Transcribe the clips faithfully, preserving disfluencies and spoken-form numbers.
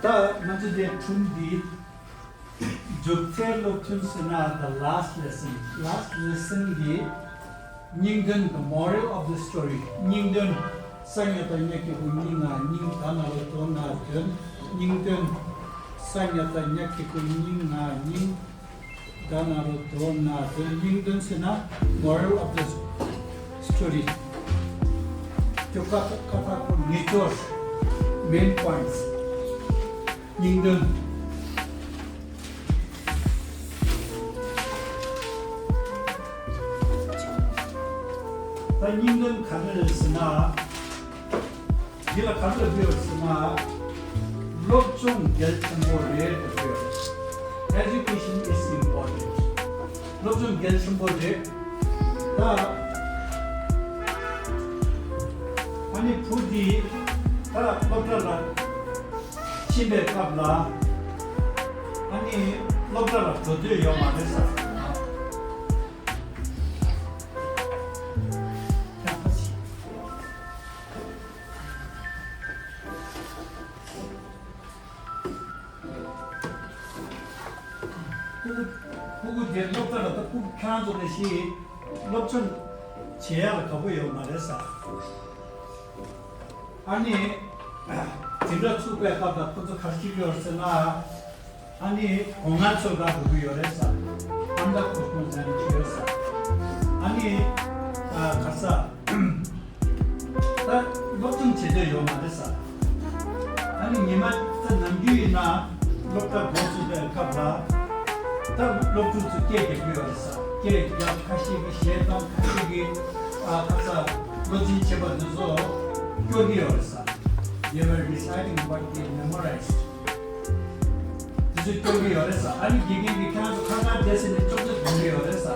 ད་ང་ཚོ་དེ་ཁྲུམ་འདི་མཇུག་མཐའི་སློབ་ཐུན་ཟེར་ན། The last lesson, last lesson གི་སྙིང་དོན། The moral of the story. སྙིང་དོན། ས་ཉ་བཏགས་སྙ་གི་གུ་སྙི་ང་སྙིང་། ད་ན་རོ་དོ་ན་དོན། སྙིང་དོན། ས་ཉ་བཏགས་སྙ་གི་གུ་སྙིང་ང་སྙིང་། ད་ན་རོ་དོ་ན་དོན། སྙིང་དོན་ཟེར་ན་moral of the story. ཀྱོ་ཀ་ཀ་ཁ་གུ་ནི་ཅོར། Main points. སྙིང་དོན། ད་སྙིང་དོན་ག་རེ་རེད་ཟེར་ན། འདི་ལ་ག་རེ་ལབ་ཀྱི་ཡོད་ཟེར་ན། སློབ་སྦྱོང་གལ་ཆེན་པོ་རེད་ལབ་ཀྱི་ཡོད། Education is important. སློབ་སྦྱོང་གལ་ཆེན་པོ་རེད། ད་ཨ་ནི་བུ་འདི་ད་སློབ་གྲྭ་ལ་ཕྱིན་པའི་སྐབས་ལ། ཨ་ནི་སློབ་གྲྭ་ལ་འགྲོ་འདོད་ཡོད་མ་རེད་ས། ཕྲུ་གུ་དེ་སློབ་གྲྭ་ལ་ད་ཕྲུ་གུ་ཁྱེད་རང་ཚོ་ནས་ཤི་སློབ་སྦྱོང་བྱེད་ཡག་ལ་དགའ་པོ་ཡོད་མ་རེད་ས། ཨ་ནི་འཛིན་གྲྭ་ཚུགས་པའི་སྐབས་ལ་ཁོ་ཚོ་ག་རེ་བྱེད་ཀྱི་ཡོད་ཟེར་ན། ཨ་ནི་སྒོ་ང་ཚོ་ལ་འགྲོ་གི་ཡོད་རེད་ས། ཨ་མདའ་ཁོ་ཁོང་ཚང་ནས་བྱེད་ཡོད་ས། ཨ་ནི་ཨ་ག་ས། ད་སློབ་སྦྱོང་བྱེད་འདོད་ཡོད་མ་རེད་ས། ཨ་ནི་ཉི་མ་ད་ནམ་རྒྱུན་ཡིན་ན་སློབ་གྲྭ་འགོ་ཚུགས་པའི་སྐབས་ལ། ད་སློབ་ཕྲུག་ཚོ་སྐད་རྒྱག་གི་ཡོད་རེད་ས། སྐད་རྒྱག་ཁ་ཤས་ཀྱིས་གཞས་བཏང་། ཁ་ཤས་ཀྱིས་ཨ་ཁ་ས་བློ་འཛིན་བྱེད་པ་འདི་ཚོ་སྐྱོར་གྱི་ཡོད་རེད་ས། They were reciting what they memorized. དེ་ཚོ་སྐྱོར་གྱི་ཡོད་རེད་ས། ཨ་ནི་དགེ་རྒན་གྱིས་ཁྱེད་རང་ཚོ་ཁ་ཁར་བསྡད་ཟེར་ནས་ཅོག་ཙེ་སྒྲོན་གྱི་ཡོད་རེད་ས།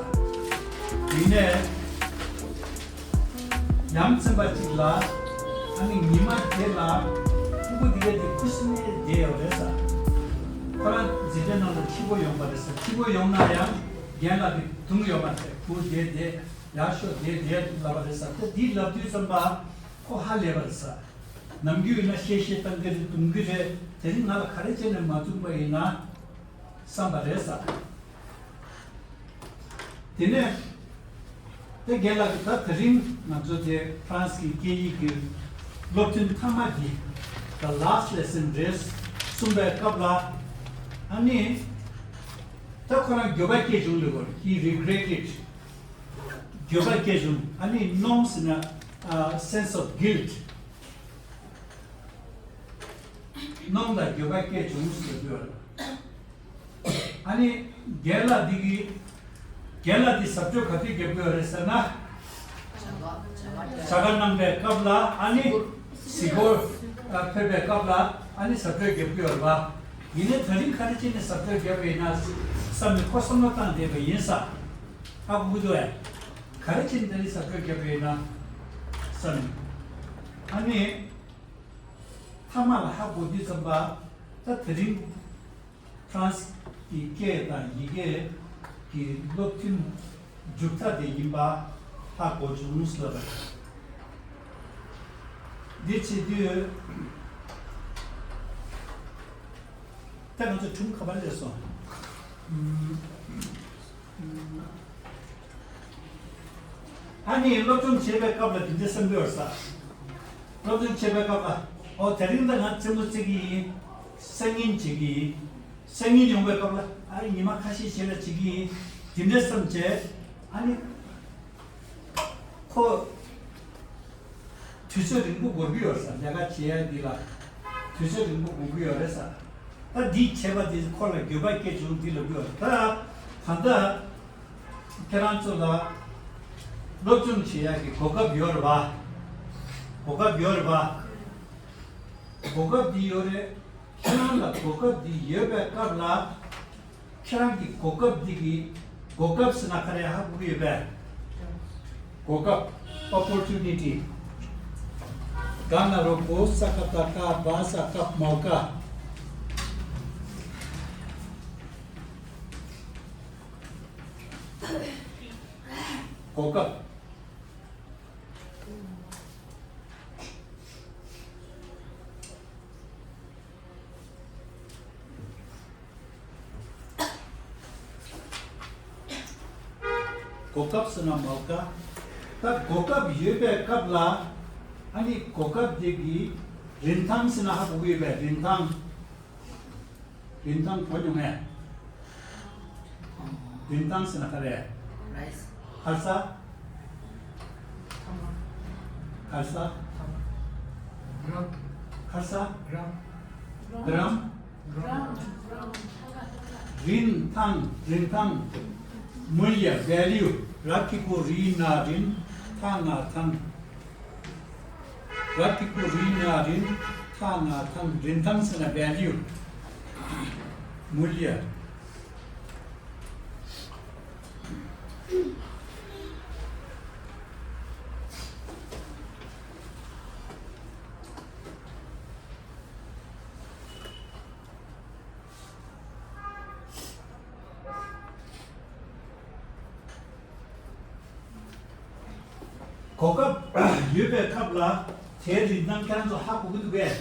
ཡིན་ནའི་ཡ་མཚན་པ་གཅིག་ལ། ཨ་ནི་ཉི་མ་དེ་ལ་ཕྲུ་གུ་དེ་ག་དེ་ཁུ་སིམ་མེར་བསྡད་ཡོད་རེད་ས། ཁོ་རང་འཛིན་གྲྭའི་ནང་ལ་འཁྲིག་པོ་ཡོང་པ་རེད་ས། འཁྲིག་པོ་ཡོང་ན་ཡང་རྒན་ལགས་ཀྱིས་དུང་ཡོད་མ་རེད། བུ་བསྡད་བསྡད། ཡར་ཤོག་བསྡད་བསྡད་ལབ་པ་རེད་ས། ད་འདི་ལབ་དུས་ཙམ་པ་ཁོ་ཧ་ལས་པ་རེད་ས། ནམ་རྒྱུན་ཡིན་ན་གཤེ་གཤེ་བཏང་གི་རེད། དུང་གི་རེད། དེ་རིང་ང་ལ་ག་རེ་བྱས་ནས་མ་བཙུགས་པ་ཡིན་ན་བསམ་པ་རེད་ས། དེ་ནས་དེ་རྒན་ལགས་ཀྱིས་ད་དེ་རིང་ང་ཚོ་དེ་ཕ་རན་སི་གི་སྐད་ཡིག་གི་སློབ་ཐུན་མཐའ་མ་འདི་the last lesson རེད་གསུངས་པའི་སྐབས་ལ། ཨ་ནི་ད་ཁོ་རང་འགྱོད་པ་སྐྱེས་བྱུང་ལབ་པ་རེད། He regretted. འགྱོད་པ་སྐྱེས་བྱུང་། ཨ་ནི་གནོང་ཟེར་ན་ཨ་sense of guilt. གནོང་དང་འགྱོད་པ་སྐྱེས་བྱུང་ཟེར་དུས། ཨ་ནི་རྒན་ལགས་འདི་གིས་རྒན་ལགས་འདི་ཟབ་སྤྱོད་ག་དུས་རྒྱབ་ཀྱི་ཡོད་རེད་ཟེར་ན། བྱ་དགའ་གནང་པའི་སྐབས་ལ། ཨ་ནི་གཟིགས་སྐོར་ཕེབས་པའི་སྐབས་ལ། ཨ་ནི་ཟབ་སྤྱོད་རྒྱབ་ཀྱི་ཡོད་རེད་པ། ཡིན་ནའི་ད་རིང་ག་རེ་བྱས་ནས་ཟབ་སྤྱོད་རྒྱབ་པ་ཡིན་ན་བསམ་ནས་ཁོ་བསམ་བློ་བཏང་བསྡད་པ་ཡིན་ས། ཧ་གོ་གི་འདུག་ཨེ། ག་རེ་བྱས་ནས་ད་རིང་ཟབ་སྤྱོད་རྒྱབ་པ་ཡིན་ན་བསམ་ནས། ཨ་ནི་མཐའ་མ་ལ་ཧ་གོ་དུས་ཙམ་པ། ད་དེ་རིང་ཕ་རན་སི་གི་སྐད་དང་ཡི་གེ་གི་སློབ་ཐུན་མཇུག་མཐའ་དེ་ཡིན་པ་ཧ་གོ་བྱུང་ཟེར་བ་རེད། འདི་བྱེད་དུས་ད་ང་ཚོ་ཁྲུམ་ག་པར་སླེབས་སོང་། ཨུམ། ཨ་ནི་སློབ་སྦྱོང་བྱེད་པའི་སྐབས་ལ་དེ་འདྲ་བསམ་གྱི་ཡོད་ས། སློབ་སྦྱོང་བྱེད་པའི་སྐབས་ལ། ཨོ་དེ་རིང་ད་ང་རྩེད་མོ་རྩེ་གི་ཡིན། སང་ཉིན་བྱེད་ཀྱི་ཡིན། སང་ཉིན་ཡོང་བའི་སྐབས་ལ། ཨ་ནི་ཉི་མ་ཁ་ཤས་ཤིག་ལ་བྱེད་ཀྱི་ཡིན། དེ་འདྲ་བསམ་བྱས། ཨ་ནི་ཁོ། དུས་ཚོད་རིང་པོ་འགོར་གྱི་ཡོད་ས། ལས་ཀ་བྱེད་ཡ་འདི་ལ་དུས་ཚོད་རིང་པོ་འགོར་གྱི་ཡོད་རེད་ས། ད་འདི་བྱས་པ་འདི་ཁོ་ལ་འགྱོད་པ་སྐྱེས་བྱུང་འདི་ལབ་ཀྱི་ཡོད་རེད། ད་ད་ལྟ་ཁྱེད་རང་ཚོ་ལ་སློབ་སྦྱོང་བྱེད་ཡ་གི་གོ་སྐབས་ཡོད་རེད་པ། གོ་སྐབས་ཡོད་རེད་པ། གོ་སྐབས་འདི་ཡོད་རེད། ཁྱེད་རང་ལ་གོ་སྐབས་འདི་ཡོད་པའི་སྐབས་ལ། ཁྱེད་རང་གི་གོ་སྐབས་འདི་གི། གོ་སྐབས་ཟེར་ན་ག་རེ་ཧ་གོ་གི་ཡོད་པས། གོ་སྐབས། Opportunity. ག་ན་རོ་གོ་ས་ཀ་བཏགས་སྐ་བ་ས་སྐབས་མའོ་སྐབས། གོ་སྐབས། གོ་སྐབས་ཟེར་ན་མ་དགའ། ད་གོ་སྐབས་ཡོད་པའི་སྐབས་ལ། ཨ་ནི་གོ་སྐབས་དེ་གི་རིན་ཐང་ཟེར་ན་ཧ་གོ་གི་ཡོད་པས། རིན་ཐང་། རིན་ཐང་གོ་མྱོང་ངས། རིན་ཐང་ཟེར་ན་ག་རེ། Price། ཁ་ས། ཁ་ས། Gram། ཁ་ས། Gram། Gram། རིན་ཐང་། རིན་ཐང་། མུལ་ཡ། Value། ར་གི་གུ་རི་ན་རིན། ཐ་ང་ཐང་། ར་གི་གུ་རི་ན་རིན། ཐ་ང་ཐང་། རིན་ཐང་ཟེར་ན་Value། མུལ་ཡ། གོ་སྐབས་ཡོད་པའི་སྐབས་ལ་དེའི་རིན་ཐང་ཁྱེད་རང་ཚོ་ཧ་གོ་གི་འདུག་གས།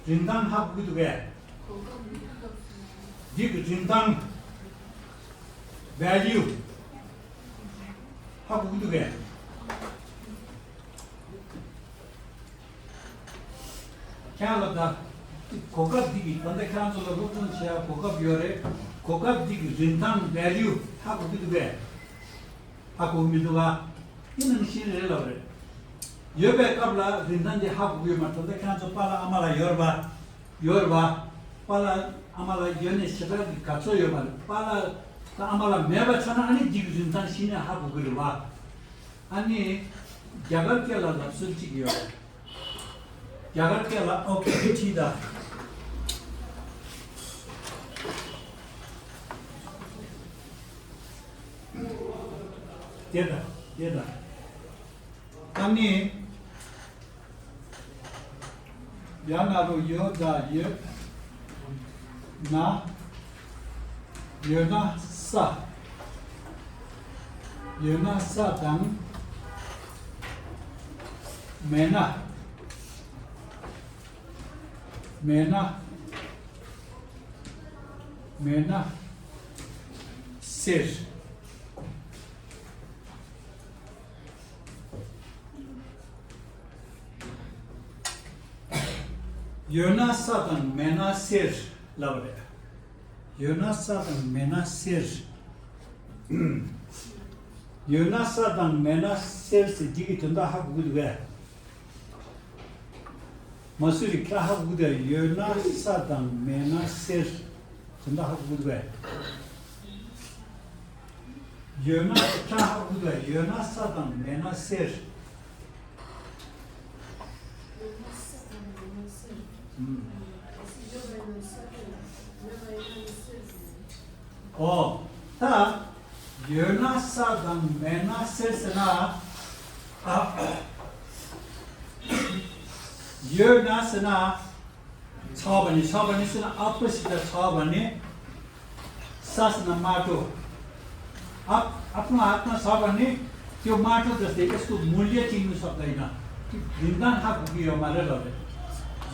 རིན་ཐང་ཧ་གོ་གི་འདུག་གས། འདི་གི་རིན་ཐང་། Value། ཧ་གོ་གི་འདུག་གས། ཁྱེད་ལ་ད་གོ་སྐབས་འདི་གི། ད་ལྟ་ཁྱེད་རང་ཚོ་ལ་སློབ་སྦྱོང་བྱེད་ཡ་གོ་སྐབས་ཡོད་རེད། གོ་སྐབས་འདི་གི་རིན་ཐང་། Value། ཧ་གོ་གི་འདུག་གས། ཧ་གོ་གི་མི་འདུག་ག། དེ་ནང་བཞིན་རེད་ལབ་རེད། ཡོད་པའི་སྐབས་ལ་རིན་ཐང་འདི་ཧ་གོ་གི་ཡོད་མ་རེད། ད་ལྟ་ཁྱེད་རང་ཚོ་པཱ་ལགས་ཨ་མ་ལགས་ཡོད་རེད་པ། ཡོད་རེད་པ། པཱ་ལགས་ཨ་མ་ལགས་ཡོད་ནས་ཞེ་དྲག་གི་དགའ་ཚོར་ཡོད་མ་རེད། པཱ་ལགས་དང་ཨ་མ་ལགས་མེད་པ་ཆགས་ན་ཨ་ནི་འདི་གི་རིན་ཐང་གཞི་ནས་ཧ་གོ་གི་རེད་པ། ཨ་ནི་རྒྱ་གར་སྐད་ལ་ལབ་སྲོལ་གཅིག་ཡོད་རེད། རྒྱ་གར་སྐད་ལ་ཨོ་ཁེ་ཁེ་ཁྲིད་ད། དེ་ད་དེ་ད། ཨ་ནི། ཡ་ན་རོ་ཡོ་ད་ཡོད། ན། ཡོད་ན་ས། ཡོད་ན་ས་དང་། མེད་ན། མེད་ན། མེད་ན། སེར། ཡོད་ན་ས་དང་མེད་ན་སེར་ལབ་རེད། ཡོད་ན་ས་དང་མེད་ན་སེར། ཡོད་ན་ས་དང་མེད་ན་སེར་ཟེར་འདི་གི་དོན་དག་ཧ་གོ་གི་འདུག་གས། མ་སུ་རི་ཁ་ཧ་གོ་གི་འདུག་གས། ཡོད་ན་ས་དང་མེད་ན་སེར། དོན་དག་ཧ་གོ་གི་འདུག་གས། ཡོད་ན་ཁྱེད་ཧ་གོ་གི་ཡོད་ན་ས་དང་མེད་ན་སེར། ཨོ། ད་ཡོད་ན་ས་དང་མེད་ན་སེར་ཟེར་ན། ཨ། ཡོད་ན་ཟེར་ན། ཚ་བ་ནི། ཚ་བ་ནི་ཟེར་ན་ཨ་པ་ཞིག་ད། ཚ་བ་ནི། ས་ཟེར་ན་དམར་པོ། ཨ། ཨ་ཕུང་ཨ་ཐང་ཚ་བ་ནི། དེ་དམར་པོ་དེ་སྟེ་ཨེ་སྐུ་མུལ་ཡ་ཅིག་མི་སོགས་ད་ཡིན་ན། རིན་ཐང་ཧ་གོ་གི་ཡོད་མ་རེད་ལབ་རེད།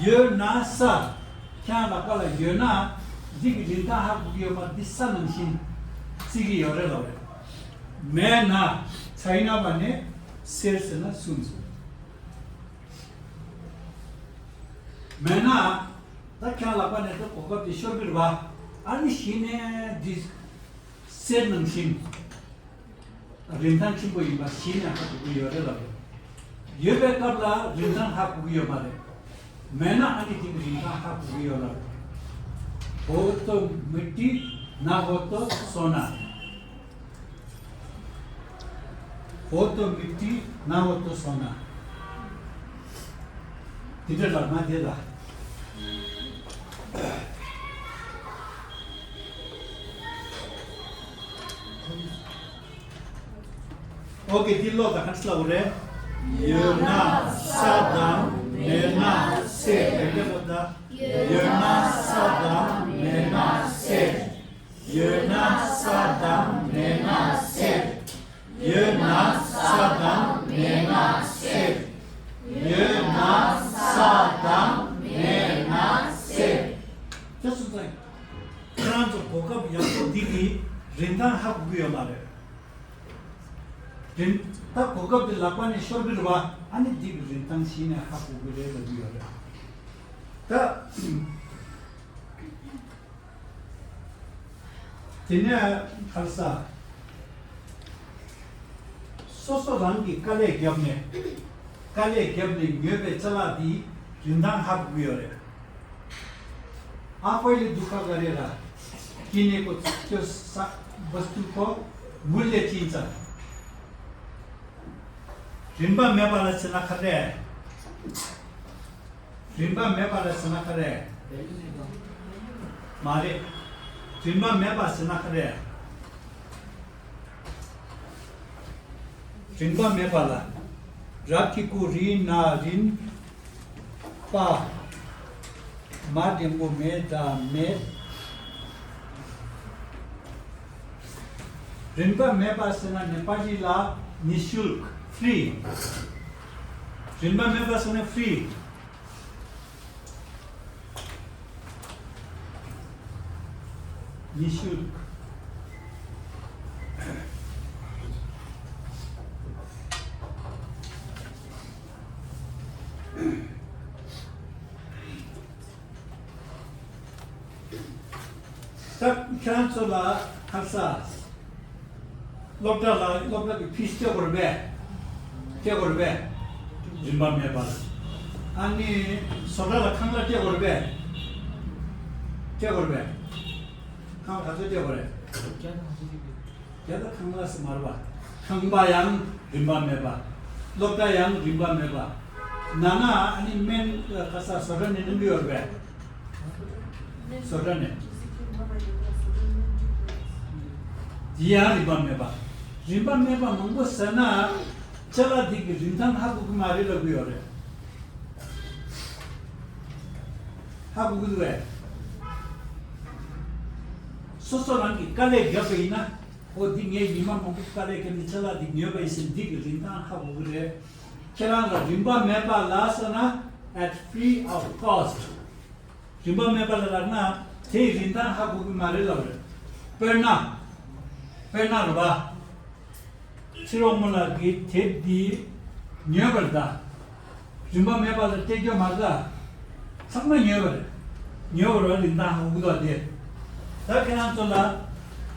ཡོད་ན་ས། ཁྱེད་ལག་པ་ལ་ཡོད་ན། འདི་གི་རིན་ཐང་ཧ་གོ་གི་ཡོད་མ། འདི་ས་ནང་བཞིན་བརྩི་གི་ཡོད་རེད་ལབ་རེད། མེད་ན། ཚ་ཡིན་ན་བ་ནི། སེར་ཟེར་ན་སུན་སོང་། མེད་ན། ད་ཁྱེད་ལག་པ་ནས་ད་གོ་སྐབས་དེ་ཤོར་གི་རེད་པ། ཨ་ནི་གཞི་ནས་འདི་སེར་ནང་བཞིན་རིན་ཐང་ཆེན་པོ་ཡིན་པ་གཞི་ནས་ཧ་གོ་གི་ཡོད་རེད་ལབ་རེད། ཡོད་པའི་སྐབས་ལ་རིན་ཐང་ཧ་གོ་གི་ཡོད་མ་རེད། མེད་ན་ཨ་ནི་དེ་གི་རིན་ཐང་ཧ་གོ་གི་ཡོད་ལབ་རེད། बहुत मीठी ना हो तो सोना། बहुत मीठी ना हो तो सोना། དེ་འདྲ་ལབ་ན་དེ་ལ། ཨོ་ཀེ། འདི་ཀློག་དང་། ག་འདྲ་ལབ་དགོས་རེད། ཡོད་ན་ས་དང་མེད་ན་སེར། དེ་འདྲ་ལབ་ད། ཡོད་ན་ས་དང་མེད་ན་སེར། ཡོད་ན་ས་དང་མེད་ན་སེར། ཡོད་ན་ས་དང་མེད་ན་སེར། ཡོད་ན་ས་དང་མེད་ན་སེར། དེ་སུ་ཚང་། ཁྱེད་རང་ཚོ་གོ་སྐབས་ཡག་པོ་འདི་གི་རིན་ཐང་ཧ་གོ་གི་ཡོད་མ་རེད། རིན། ད་གོ་སྐབས་དེ་ལག་པ་ནས་ཤོར་གི་རེད་བ། ཨ་ནི་འདི་གི་རིན་ཐང་གཞི་ནས་ཧ་གོ་གི་རེད་ལབ་ཀྱི་ཡོད་རེད། ད། དེ་ནས་ག་རེ་ཟ། སོ་སོ་རང་གིས་དཀའ་ལས་བརྒྱབ་ནས། དཀའ་ལས་བརྒྱབ་ནས་ཉོས་པའི་ཅ་ལག་འདིའི་རིན་ཐང་ཧ་གོ་གི་ཡོད་རེད། आपैले दुःख गरेर किनेको त्यो सा वस्तुको मूल्य चिन्छ। རིན་པ་མེད་པ་ལ་བྱས་ན་ག་རེ། རིན་པ་མེད་པ་ལ་བྱས་ན་ག་རེ། མ་རེད། རིན་པ་མེད་པ་བྱས་ན་ག་རེ། རིན་པ་མེད་པ་ལ། རབ་ཀྱི་སྐུ་རིན་ན་རིན་པ། མ་འདྲེན་པོ་མེད་དང་མེད། རིན་པ་མེད་པ་ཟེར་ན་ནེ་པ་ལི་ལ་ནི་ཤུལཀ། ཕི་རི། རིན་པ་མེད་པ་ཟེར་ན་ཕི་རི། ནི་ཤུལཀ། ད་ཁྱེད་རང་ཚོ་ལ་ཁ་ས། སློབ་གྲྭ་ལ་སློབ་གྲྭ་གི་ཕིས་སྤྲད་དགོས་རེད་པས། སྤྲད་དགོས་རེད་པས། རིན་པ་མེད་པ་ལ། ཨ་ནི་བཟོ་གྲྭ་ལ་ཁང་གླ་སྤྲད་དགོས་རེད་པས། སྤྲད་དགོས་རེད་པས། ཁང་ག་ཚོད་སྤྲད་དགོས་རེད། རྒྱ་དང་ཁང་གླ་ཟེར་མ་རེད་པ། ཁང་པ་ཡང་རིན་པ་མེད་པ། སློབ་གྲྭ་ཡང་རིན་པ་མེད་པ། ན་ན་ཨ་ནི་སྨན་ཁ་ས་བཟོ་གྲྭ་ནས་གནང་གི་ཡོད་རེད་པས། བཟོ་གྲྭ་ནས། འདི་ཡང་རིན་པ་མེད་པ། རིན་པ་མེད་པ་མང་པོ་ཟ་ན། ཅ་ལག་འདི་གི་རིན་ཐང་ཧ་གོ་གི་མ་རེད་ལབ་གི་ཡོད་རེད། ཧ་གོ་གི་འདུག་གས། སོ་སོ་རང་གིས་དཀའ་ལས་བརྒྱབ་པ་ཡིན་ན། འོ་འདི་ངས་ཉི་མ་མང་པོ་དཀའ་ལས་བརྒྱབ་ནས་ཅ་ལག་འདི་ཉོས་པ་ཡིན་ཟེར་འདི་གི་རིན་ཐང་ཧ་གོ་གི་རེད། ཁྱེད་རང་ལ་རིན་པ་མེད་པ་ལ་ཟེར་ན། at free of cost། རིན་པ་མེད་པ་ལ་ལབ་ན་དེའི་རིན་ཐང་ཧ་གོ་གི་མ་རེད་ལབ་རེད། དཔེར་ན། དཔེར་ན་རེད་པ། ཚེ་རིང་མོ་ལགས་ཀྱིས་དེབ་འདི་ཉོས་པ་རེད་ད། རིན་པ་མེད་པ་ལ་སྤྲད་རྒྱུ་མ་རེད་ད། ཚང་མ་ཉོས་པ་རེད། ཉོས་པ་རེད་པ། རིན་ཐང་ཧ་གོ་གི་འདུག་དེ། ད་ཁྱེད་རང་ཚོ་ལ་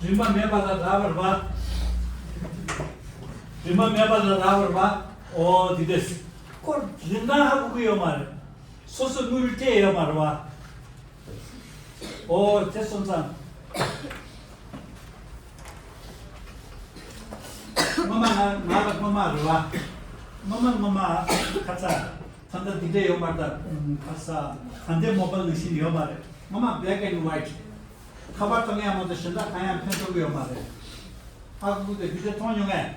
རིན་པ་མེད་པ་ལ་རག་པ་རེད་པ། རིན་པ་མེད་པ་ལ་རག་པ་རེད་པ། ཨོ་འདི་དེ། ཁོ་རིན་ཐང་ཧ་གོ་གི་ཡོད་མ་རེད། སོ་སོ་དངུལ་སྤྲད་ཡོད་མ་རེད་པ། ཨོ་དེ་སོང་ཙང་། སྔོན་མ་ང་ང་ལ་སྔོན་མ་རེད་པ། སྔོན་མ་སྔོན་མ་ཁ་ཚ། ད་ལྟ་འདི་འདྲ་ཡོད་མ་རེད་ད། ཁ་ཚ། ད་ལྟའི་མོ་བལ་ནང་བཞིན་ཡོད་མ་རེད། སྔོན་མ་black and white། ཁ་པར་གཏོང་ཡག་མ་གཏོགས་གཞན་དག་གང་ཡང་ཕན་ཐོགས་ཀྱི་ཡོད་མ་རེད། ཧ་གོ་གི་འདུག་འདི་འདྲ་མཐོང་མྱོང་ངས།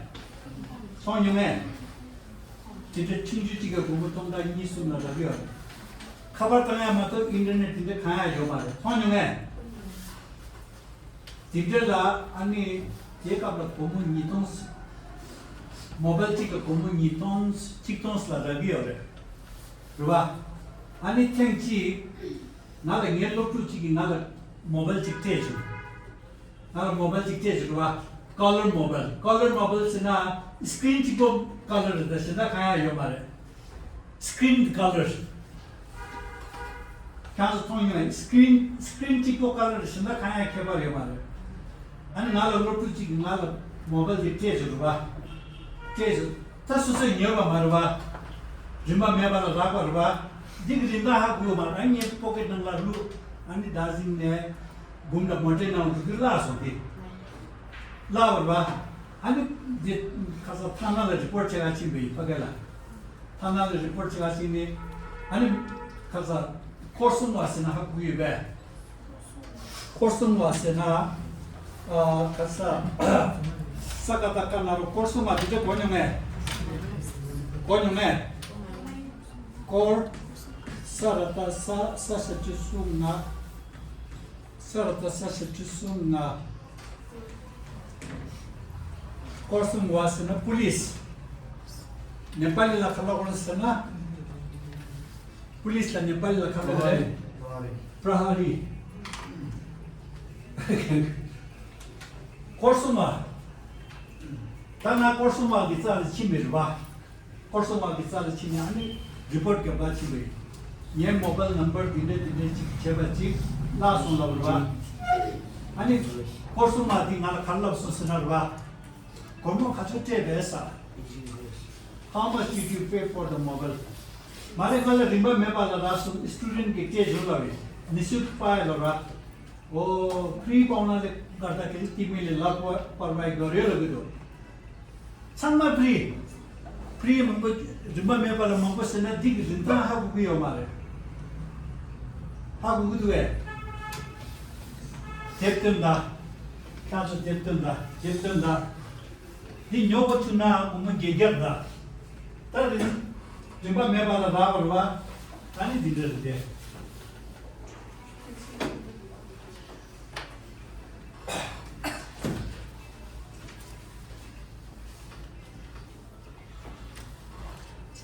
མཐོང་མྱོང་ངས། དེ་འདྲ་ཆུང་ཆུང་གཅིག་གི་སྒོར་མོ་སྟོང་ཕྲག་གཉིས་གསུམ་ལ་རག་གི་ཡོད་རེད། ཁ་པར་བཏང་ཡག་མ་གཏོགས་ཨིན་ཊར་ནེཊ་དེ་འདྲ་གང་ཡང་ཡོད་མ་རེད། མཐོང་མྱོང་ངས། དེ་འདྲ་ལ་ཨ་ནི་དེ་སྐབས་ལ་སྒོར་མོ་ཉིས་སྟོང་། མོ་བལ་གཅིག་གི་སྒོར་མོ་ཉིས་སྟོང་གཅིག་སྟོང་ལ་རག་གི་ཡོད་རེད། རེད་པ། ཨ་ནི་ཐེངས་གཅིག་ང་ལ་ངའི་སློབ་ཕྲུག་གཅིག་གིས་ང་ལ་མོ་བལ་གཅིག་སྤྲད་བྱུང་། ང་ལ་མོ་བལ་གཅིག་སྤྲད་བྱུང་རེད་པ། ཀ་ལར་མོ་བལ། ཀ་ལར་མོ་བལ་ཟེར་ན་སི་ཀི་རིན་གཅིག་པོ་ཀ་ལར་རེད་ད། གཞན་དག་གང་ཡང་ཡོད་མ་རེད། སི་ཀི་རིན་ཀ་ལར། ཁྱེད་ཚོ་མཐོང་མྱོང་ངས། སི་ཀི་རིན་སི་ཀི་རིན་གཅིག་པོ་ཀ་ལར་རེད། གཞན་དག་གང་ཡང་ཁྱད་པར་ཡོད་མ་རེད། ཨ་ནི་ང་ལ་སློབ་ཕྲུག་གཅིག་གིས་ང་ལ་མོ་བལ་དེ་སྤྲད་བྱུང་རེད་པ། སྤྲད་བྱུང་། ད་སོ་སོས་ཉོས་པ་མ་རེད་པ། རིན་པ་མེད་པ་ལ་རག་པ་རེད་པ། འདི་གི་རིན་ཐང་ཧ་གོ་ཡོད་མ་རེད། ཨ་ངའི་པོ་ཀེ་ཊི་ནང་ལ་བླུགས། ཨ་ནི་ད་གཟིགས་ནས་འབུམ་དང་མོ་ཊའི་ནང་འགྲོ་དུས་བརླག་སོང་སྟེ། བརླག་པ་རེད་པ། ཨ་ནི་འདི་ཁ་ས་ཐ་ན་ལ་རི་པོར་ཊི་བྱེད་ག་ཕྱིན་པ་ཡིན། ཕ་གི་ལ། ཐ་ན་ལ་རི་པོར་ཊི་བྱེད་ག་ཕྱིན་ནས། ཨ་ནི་ཁ་ས་ཁོར་སྲུང་བ་ཟེར་ན་ཧ་གོ་གི་ཡོད་པས། ཁོར་སྲུང་བ་ཟེར་ན། ཨ་ཁ་ས། ས་ཀ་བཏགས་སྐ་ན་རོ་ཁོར་སྲུང་བ་དེ་འདྲ་གོ་མྱོང་ངས། གོ་མྱོང་ངས། ཁོར། ས་ར་བཏགས་ས། ས་ཞབས་ཀྱུ་སྲུ་ང་། ས་ར་བཏགས་ས་ཞབས་ཀྱུ་སྲུ་ང་། ཁོར་སྲུང་བ་ཟེར་ན་པུ་ལིས། ནེ་པ་ལི་ལ་ག་ལབ་དགོས་རེད་ཟེར་ན། པུ་ལིས་ལ་ནེ་པ་ལི་ལ་ག་ལབ་དགོས་རེད། པྲ་ཧ་རི། པྲ་ཧ་རི། ཁོར་སྲུང་བ། ད་ ད་ང་སྐོར་སྲུང་བ་གི་རྩ་ལ་ཕྱིན་པ་རེད་པ། སྐོར་སྲུང་བ་གི་རྩ་ལ་ཕྱིན་ནས་ཨ་ནི་རི་པོར་ཊི་རྒྱབ་པར་ཕྱིན་པ་ཡིན། ངའི་མོ་བཱལ་ནམ་བར་འདི་འདྲ་འདི་འདྲ་ཅིག་བྱས་པ་ཅིག་བརླག་སོང་ལབ་རེད་པ། ཨ་ནི་སྐོར་སྲུང་བ་འདིས་ང་ལ་ག་རེ་ལབ་སོང་ཟེར་ན་རེད་པ། སྒོར་མོ་ག་ཚོད་སྤྲད་པས་ཟེར། How much did you pay for the mobile? མ་རེད། ང་ལ་རིན་པ་མེད་པ་ལ་རག་སོང་། སི་ཊུ་ཌེན་ཊི་གིས་སྤྲད་བྱུང་ལབ་རེད། ནི་སུད་པའི་ལོ་ར། ཨོ། free pauna le karta ke ti mi le la pa par mai gore lo gido. ཚང་མ་ཕི་རི། ཕི་རི་མང་པོ། རིན་པ་མེད་པ་ལ་མང་པོ་ཟེར་ན་འདི་གི་རིན་ཐང་ཧ་གོ་གི་ཡོད་མ་རེད། ཧ་གོ་གི་འདུག་གས། དེབ་སྟོན་དང་། ཁྱེད་ཚོ་དེབ་སྟོན་དང་། དེབ་སྟོན་དང་། འདི་ཉོ་དགོས་བྱུང་ན་སྒོར་མོ་བརྒྱད་བརྒྱ་དང་། ད་རིན། རིན་པ་མེད་པ་ལ་རག་པ་རེད་པ། ད་ནི་འདི་འདྲ་རེད་དེ།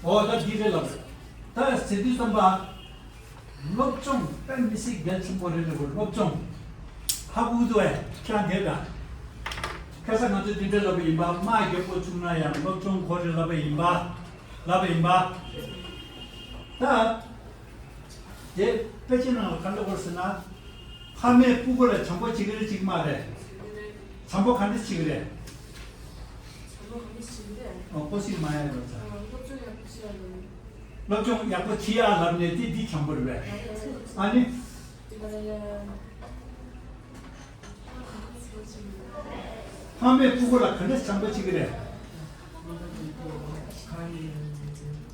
འོ་ད་འདི་རེད་ལབ། ད་ཟེར་དུས་ཙམ་པ། སློབ་སྦྱོང་དཔེ་མི་སྲིད་གལ་ཆེན་པོ་རེད་ལབ། སློབ་སྦྱོང་། ཧ་གོ་གི་འདུག་གས། ཁྱེད་རང་དེ་ད། ཁ་སང་ང་ཚོས་འདི་འདྲ་ལབ་པ་ཡིན་པ། དམག་རྒྱག་དགོས་བྱུང་ན་ཡང་སློབ་སྦྱོང་དགོས་རེད་ལབ་པ་ཡིན་པ། ལབ་པ་ཡིན་པ། ད། དེ་དཔེ་ཆའི་ནང་ལ་ག་འདྲ་བཀོད་ཟེར་ན། ཕ་མས་སྤུ་གུ་ལ་བྱམས་པོ་བྱེད་ཀྱི་རེད་བྱེད་ཀྱི་མ་རེད། བྱམས་པོ་ག་འདྲ་བྱེད་ཀྱི་རེད། ཨོ། ཀོ་སི་མ་ཡ་ལོ་ཚ། སློབ་སྦྱོང་ཡག་པོ་བྱེད་ཡ་ལབ་ནས་དེ་འདི་བྱམས་པོ་རེད་པས། ཨ་ནི། ཕ་མས་སྤུ་གུ་ལ་ག་འདྲ་བྱམས་པོ་བྱེད་ཀྱི་རེད།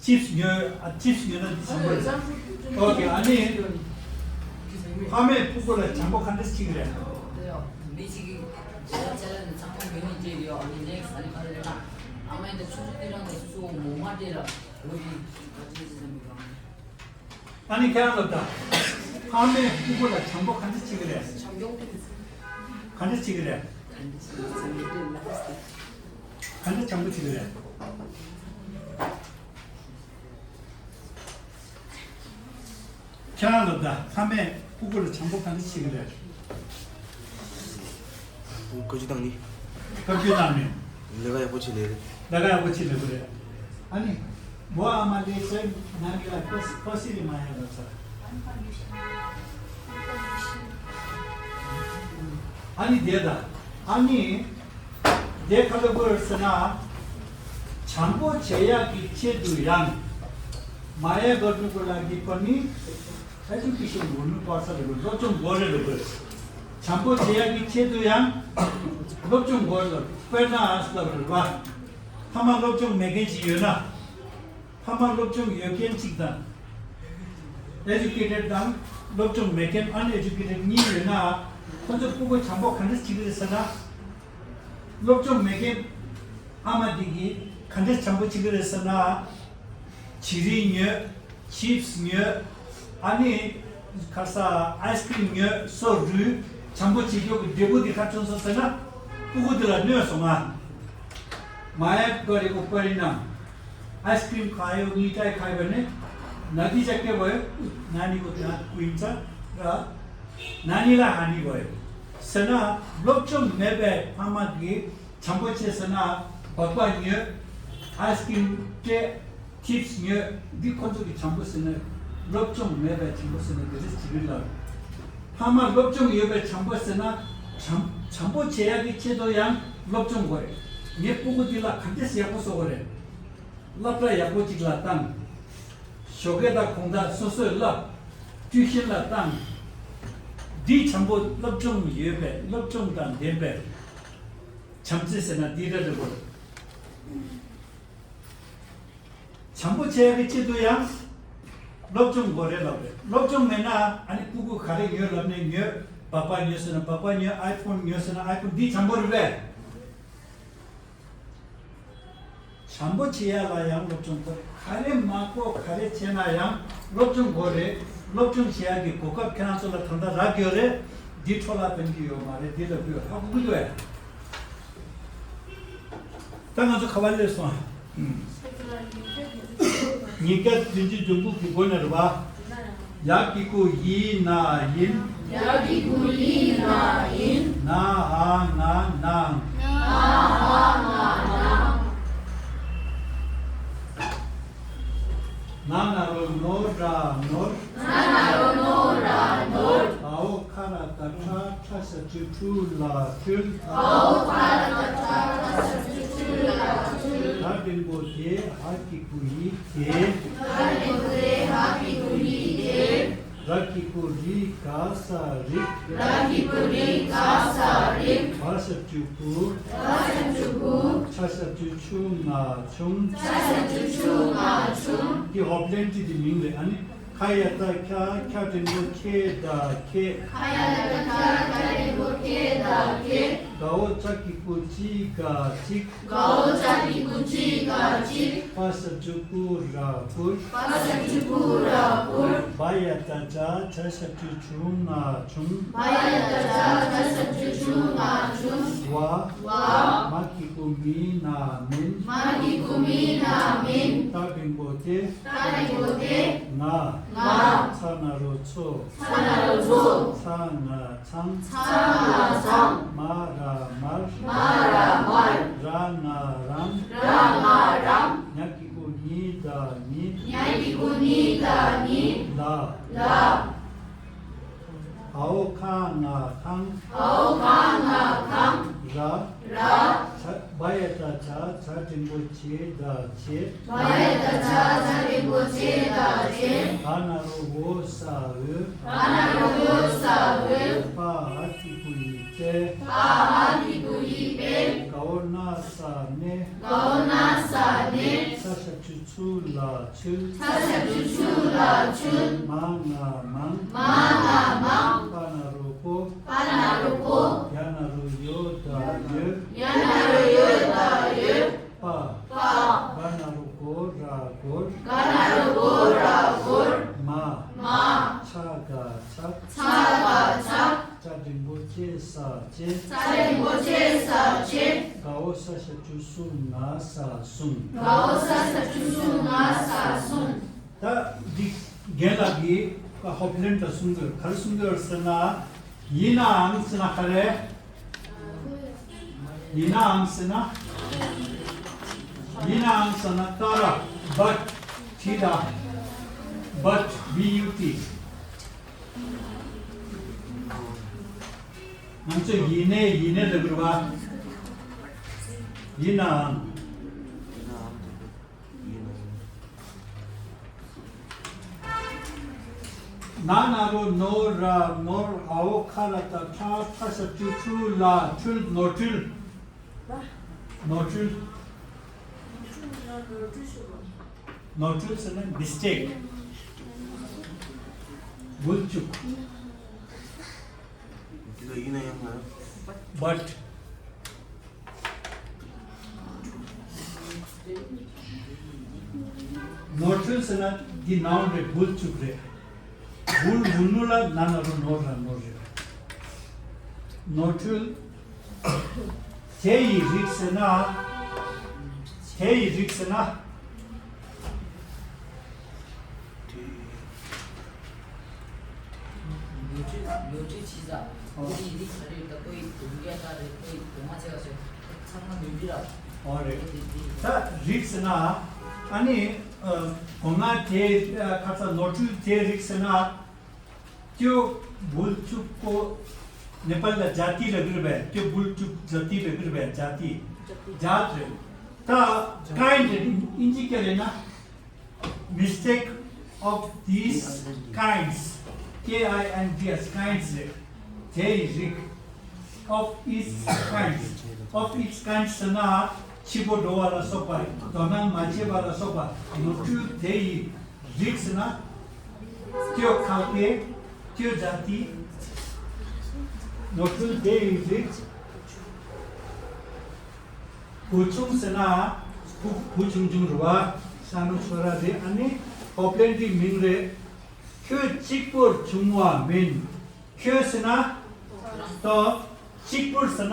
ཅིབས་ཉོས། ཨ། ཅིབས་ཉོས་ན་འདི་བྱམས་པོ་རེད། ཨོ་ཀེ། ཨ་ནི། ཕ་མས་སྤུ་གུ་ལ་བྱམས་པོ་ག་འདྲ་བྱེད་ཀྱི་རེད། ཨ་ནི་ཁྱེད་རང་ལབ་ད། ཕ་མས་སྤུ་གུ་ལ་བྱམས་པོ་ག་འདྲ་བྱེད་ཀྱི་རེད། ག་འདྲ་བྱེད་ཀྱི་རེད། ག་འདྲ་བྱམས་པོ་བྱེད་ཀྱི་རེད། ཁྱེད་རང་ལབ་ད། ཕ་མས་སྤུ་གུ་ལ་བྱམས་པོ་ག་འདྲ་བྱེད་ཀྱི་རེད། བཀའ་བཀྱོན་བཏང་ནི། བཀའ་བཀྱོན་བཏང་ནི། ལས་ཀ་ཡག་པོ་བྱེད་ལས་རེད། ལས་ཀ་ཡག་པོ་བྱེད་ལས་ཀ་རེད། ཨ་ནི། བོ་ཨ་མ་ལེ་ཚན་ན་ནི་ལ་ཀོ་སི་ཀོ་སི་རི་མ་ཡ་ལ་ཚ། ཨ་ནི་དེ་ད། ཨ་ནི། དེ་ག་ལ་དགོས་ཟེར་ན། བྱམས་པོ་བྱེད་ཡག་གི་ཆེད་དུ་ཡང་། མ་ཡ་གར་ནུ་གོ་ལ་གི་པ་ནི། ཨེ་ཇུ་ཀེ་ཤན་གོ་ནུ་པར་ས་ལ་གོ། སློབ་སྦྱོང་དགོས་རེད་ལ་གོ། བྱམས་པོ་བྱེད་ཡག་གི་ཆེད་དུ་ཡང་། སློབ་སྦྱོང་དགོས་ལ། དཔེར་ན་ཨ་སླབ་རེད་པ། ཕ་མ་སློབ་སྦྱོང་མེད་མཁན་ཞིག་ཡོད་ན། ཕ་མ་སློབ་སྦྱོང་ཡོད་མཁན་གཅིག་དང་། ཨེ་ཇུ་ཀེ་ཊེཌ་དང་སློབ་སྦྱོང་མེད་མཁན་ཨན་ཨེ་ཇུ་ཀེ་ཊེཌ་གཉིས་ཡོད་ན། ཁོ་ཚོ་སྤུ་གུ་བྱམས་པོ་ག་འདྲ་བྱེད་ཀྱི་རེད་ཟེར་ན། སློབ་སྦྱོང་མེད་མཁན་ཨ་མ་འདི་གིས་ག་འདྲ་བྱམས་པོ་བྱེད་ཀྱི་རེད་ཟེར་ན། བྱི་རིལ་ཉོས། ཅིབས་ཉོས། ཨ་ནི། ཁ་ས་ཨའི་སི་ཀི་རིམ་ཉོས། སོ་རུལ། བྱམས་པོ་བྱེད་རྒྱུ་གི་འབྲས་བུ་འདི་ག་བྱུང་སོང་ཟེར་ན། སྤུ་གུ་འདི་ལ་གནོད་སོང་ང་། माया गरेको परिणाम। आइसक्रिम खायो, मिठाई खायो भने नतिजा के भयो? नानीको दाँत कुहिन्छ र नानीलाई हानि भयो। ཟེར་ན། སློབ་སྦྱོང་མེད་པའི་ཕ་མ་གིས་བྱམས་པོ་བྱེད་ཟེར་ན། སྦག་སྦག་ཉོས། ཨའི་སི་ཀི་རིམ་སྤྲད། ཅིབས་ཉོས། འདི་ཁོ་ཚོ་གི་བྱམས་པོ་ཟེར་ན། སློབ་སྦྱོང་མེད་པའི་བྱམས་པོ་ཟེར་ན་འདི་འདྲ་ཞིག་རེད་ལ། ཕ་མ་སློབ་སྦྱོང་ཡོད་པའི་བྱམས་པོ་ཟེར་ན། བྱམས་བྱམས་པོ་བྱེད་ཡག་གི་ཆེད་དུ་ཡང་སློབ་སྦྱོང་དགོས། ངའི་སྤུ་གུ་འདི་ལ་ག་འདྲས་ཡག་པོ་བཟོ་དགོས་རེད། སློབ་གྲྭ་ཡག་པོ་ཅིག་ལ་བཏང་། ཞོགས་ཀས་དང་དགོང་དག་སོ་སོས་བསླབ། ཊིའུ་ཤན་ལ་བཏང་། འདི་བྱམས་པོ་སློབ་སྦྱོང་ཡོད་པའི་སློབ་སྦྱོང་དང་ལྡན་པའི་བྱམས་བརྩེ་ཟེར་ན་འདི་འདྲ་རེད་དགོས། བྱམས་པོ་བྱེད་ཡག་གི་ཆེད་དུ་ཡང་སློབ་སྦྱོང་དགོས་རེད་ལབ་རེད། སློབ་སྦྱོང་མེད་ན་ཨ་ནི་སྤུ་གུ་ག་རེ་ཉོས་ལབ་ནས་ཉོས། སྦག་སྦག་ཉོས་ཟེར་ན་སྦག་སྦག་ཉོས། ཨའི་ཕོན་ཉོས་ཟེར་ན་ཨའི་ཕོན། འདི་བྱམས་པོ་རེད་པས། བྱམས་པོ་བྱེད་ཡག་ལ་ཡང་སློབ་སྦྱོང་དགོས་རེད། ག་རེ་མ་དགོས་ག་རེ་བྱས་ན་ཡང་སློབ་སྦྱོང་དགོས་རེད། སློབ་སྦྱོང་བྱེད་ཡག་གི་གོ་སྐབས་ཁྱེད་རང་ཚོ་ལ་ད་ལྟ་རག་ཡོད་རེད། འདི་འཕྲོ་བརླག་གཏོང་རྒྱུ་ཡོད་མ་རེད། འདི་ལབ་དགོས། ཧ་གོ་གི་འདུག་གས། ད་ང་ཚོ་ག་པར་སླེབས་སོང་། ཉིས་བརྒྱ་བདུན་ཅུ་དོན་དགུ་གི་མགོ་ནས་རེད་པ། ཡ་གི་གུ་ཡི་ན་ཡིན། ཡ་གི་གུ་ཡི་ན་ཡིན། ན་ཧ་ང་ནང་། ན་ཧ་ང་ནང་། ན་ན་རོ་ནོ་ར་ནོར། ན་ན་རོ་ནོ་ར་ནོར། ག་འོ་ཁ་ར་བཏགས་ཁྲ་ཁྲ་ཞབས་ཀྱུ་ཁྲུ་ལ་ཁྲུལ། ག་འོ་ཁ་ར་བཏགས་ཁྲ་ཁྲ་ཞབས་ཀྱུ་ཁྲུ་ལ་ཁྲུལ། ད་འགྲེང་བུ་དེ། ཧ་གི་གུ་ཡི་དེ། ད་འགྲེང་བུ་དེ། ཧ་གི་གུ་ཡི་དེ། ར་གི་གུ་རི། ག་ས་རིགས། ར་གི་གུ་རི། ག་ས་རིགས། བ་ཞབས་ཀྱུ་བུ། བ་ཞབས་ཀྱུ་བུ། ཆ་ཞབས་ཀྱུ་ཆུ་ང་ཆུང་། ཆ་ཞབས་ཀྱུ་ཆུ་ང་ཆུང་། འདི་ཧོབ་ལེན་ཊི་གི་མིང་རེད། ཨ་ནི། ཁ་ཡ་བཏགས་ཁྱ་ཁྱ་འགྲེང་བུ་ཁྱེ་ད་ཁྱེད། ཁ་ཡ་བཏགས་ཁྱ་ཁྱ་འགྲེང་བུ་ཁྱེ་ད་ཁྱེད། ག་འོ་ཅ་གི་གུ་ཅི་ག་ཅིག། ག་འོ་ཅ་གི་གུ་ཅི་ག་ཅིག། པ་ཞབས་ཀྱུ་པུ་ར་པུར། པ་ཞབས་ཀྱུ་པུ་ར་པུར། བ་ཡ་བཏགས་བྱ་བྱ་ཞབས་ཀྱུ་བྱུ་ང་བྱུང་། བ་ཡ་བཏགས་བྱ་བྱ་ཞབས་ཀྱུ་བྱུ་ང་བྱུང་། བ། བ། མ་གི་གུ་མི་ན་མིན། མ་གི་གུ་མི་ན་མིན། ད་འགྲེང་བུ་དེ། ད་འགྲེང་བུ་དེ། ང་། ང་། ཚ་ན་རོ་ཚོ། ཚ་ན་རོ་ཚོ། ཚ་ང་ཚང་། ཚ་ང་ཚང་། མ་ར་མར། མ་ར་མར། ར་ང་རང་། ར་ང་རང་། ཉ་གི་གུ་ཉི་ད་ཉིད། ཉ་གི་གུ་ཉི་ད་ཉིད། ལ། ལ། ག་འོ་ཁ་ང་ཁང་། ག་འོ་ཁ་ང་ཁང་། ར། ར། བ་ཡ་བཏགས་བྱ་བྱ་འགྲེང་བུ་བྱེ་ད་བྱེད། བ་ཡ་བཏགས་བྱ་བྱ་འགྲེང་བུ་བྱེ་ད་བྱེད། ག་ན་རོ་འོ་ས་འོད། ག་ན་རོ་འོ་ས་འོད། པ་འ་གི་གུ་ཡི་པའི། པ་འ་གི་གུ་ཡི་པའི། ག་འོ་ན་ས་གནས། ག་འོ་ན་ས་གནས། ཚ་ཞབས་ཀྱུ་ཚུ་ལ་ཚུལ། ཚ་ཞབས་ཀྱུ་ཚུ་ལ་ཚུལ། མ་ང་མང་། མ་ང་མང་། པ་ན་རོ་པོ། པ་ན་རོ་པོ། ཡ་ན་རོ་ཡོ་ད་ཡོད། ཡ་ན་རོ་ཡོ་ད་ཡོད། པ། པ། ག་ན་རོ་གོ་ར་གོར། ག་ན་རོ་གོ་ར་གོར། མ། མ། ཆ་ག་ཆག། ཆ་ག་ཆག། ཅ་འགྲེང་བུ་ཅེ་ས་ཅེ། ཅ་འགྲེང་བུ་ཅེ་ས་ཅེ། ག་འོ་ས་ཞབས་ཀྱུ་སུ་ང་ས་སུང་། ག་འོ་ས་ཞབས་ཀྱུ་སུ་ང་ས་སུང་། ད་འདི་རྒན་ལགས་ཀྱིས་ཧོབ་ལེན་ཊི་གསུང་གི་ཡོད། ག་རེ་གསུང་གི་ཡོད་ཟེར་ན། ཡིན་ནའང་ཟེར་ན་ག་རེ། ཡིན་ནའང་ཟེར་ན། ཡིན་ནའང་ཟེར་ན་ད་ར། བཊ། ཊི་ད། བཊ། བི་ཡུ་ཊི། ང་ཚོས་ཡིན་ནའི་ཡིན་ནའི་ལབ་དགོས་རེད་པ། ཡིན་ནའང་། ན་ན་རོ་ནོ་ར་ནོར། འ་འོ་ཁ་ར་བཏགས་ཁྲ་ཁྲ་ཞབས་ཀྱུ་ཁྲུ་ལ་ཁྲུལ། ནོར་འཁྲུལ། ནོར་འཁྲུལ། ནོར་འཁྲུལ་ཟེར་ན་མི་སི་ཊེག། འབུལ་བཅུག། འདི་ལ་ཡིན་ན་ཡང་ན། བཊ། ནོར་འཁྲུལ་ཟེར་ན་འདི་ནའུན་རེད། འབུལ་བཅུག་རེད། འབུལ་འབུལ་ནོ་ལ་ན་ན་རོ་ནོ་ར་ནོར་རེད། ནོར་འཁྲུལ། དེ་ཡི་རིགས་ཟེར་ན། དེ་ཡི་རིགས་ཟེར་ན། ནོར་འཁྲུལ། ནོར་འཁྲུལ་བྱས་ཙང་། ཨོ། ཁོ་ཡི་རིགས་ག་རེ་ཡོད་ད། ཁོ་ཡི་སྡོང་རྒྱ་ག་རེ། ཁོ་ཡི་སྡོང་མ་ཆེ་བ་ཆེ་ཚང་མ་ནོར་འཁྲུལ་ར། ཨོ་རེད། ད་རིགས་ཟེར་ན། ཨ་ནི། ཨ། གོང་ན་དེ། ཨ། ཁ་ཚ་ནོར་འཁྲུལ་དེ་རིགས་ཟེར་ན། ཀྱོ་འབུལ་བཅུག་གོ། ནེ་པཱལ་ལ་ཇཱ་ཏི་ལབ་ཀྱི་རེད་པས། ཀྱོ་འབུལ་བཅུག་ཇཱ་ཏི་ལབ་ཀྱི་རེད་པས། ཇཱ་ཏི། ཇཱཏ་རེད། ད་ཀའིན་ཌི་རེད། ཨིན་ཇི་སྐད་ལ་ན། Mistake of these kinds. K I N D S, kinds རེད། དེ་ཡི་རིགས། Of its kinds. Of its kinds ཟེར་ན། ཕྱི་པོ་འགྲོ་བ་ལ་སོགས་པ། དོ་སྣང་མ་བྱས་པ་ལ་སོགས་པ། ནོར་འཁྲུལ་དེ་ཡི་རིགས་ཟེར་ན། ཀྱོ་ཁ་སྐད། ཀྱོ་ཇཱ་ཏི། ནོར་འཁྲུལ་དེ་ཡི་རིགས། བུ་ཆུང་ཟེར་ན། བུ་བུ་ཆུང་ཆུང་རེད་པ། ཤ་ནུ་ཆོ་ར་རེད། ཨ་ནི་ཧོབ་ལེན་ཊིའི་མིང་རེད། ཁྱོད་གཅིག་པོར་བྱུང་བ་མིན། ཁྱོད་ཟེར་ན། ཏོ། གཅིག་པོར་ཟེར་ན།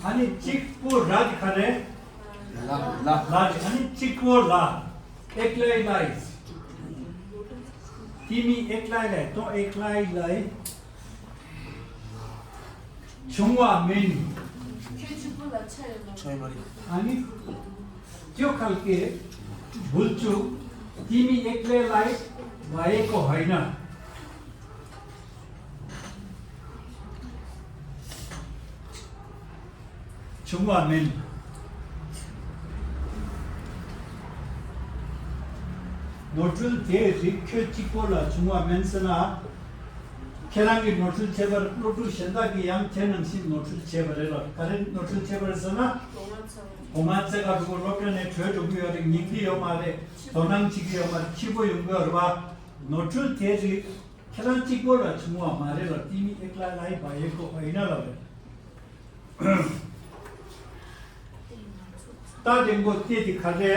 ཨ་ནི་གཅིག་པོ་ར་དེ་ག་རེ། ལ། ལ། ལ་རེད། ཨ་ནི་གཅིག་པོ་ལ། एक्लैलाई། तिमी एक्लैलाई། तँ एक्लैलाई བྱུང་བ་མིན། ཁྱོད་གཅིག་པོ་ལ་ཆ་ཡོད་མ་རེད། ཆ་ཡོད་མ་རེད། ཨ་ནི། ཀྱོ་ཁ་སྐད། भुल्छु, तिमी एक्लैलाई भएको होइन। བྱུང་བ་མིན། ནོར་འཁྲུལ་དེའི་རིགས་ཁྱོད་གཅིག་པོ་ལ་བྱུང་བ་མིན་ཟེར་ན། ཁྱེད་རང་གིས་ནོར་འཁྲུལ་བྱས་པར་སློབ་ཕྲུག་གཞན་དག་གིས་ཡང་དེ་ནང་བཞིན་ནོར་འཁྲུལ་བྱས་པ་རེད་ལ། ག་རེ་ནོར་འཁྲུལ་བྱས་པ་རེད་ཟེར་ན། སྒོ་ང་རྩེ་ཁ་གྲུ་གུ་སློབ་གྲྭ་ནས་བྲོས་འགྲོ་གི་ཡོད་རེད། ཉན་གི་ཡོད་མ་རེད། དོ་སྣང་བྱེད་ཀྱི་ཡོད་མ་རེད། འཕྱི་པོ་ཡོང་གི་ཡོད་རེད་པ། ནོར་འཁྲུལ་དེ་རིགས་ཁྱེད་རང་གཅིག་པོ་ལ་བྱུང་བ་མ་རེད་ལ། དེ་ནི་ཨེག་ལ་ལའི་བ་ཡེ་ཀོ་ཨ་ཡིན་ན་ལ་རེད། ད་དེ་མགོ་སྐྱེ་དེ་ག་རེ།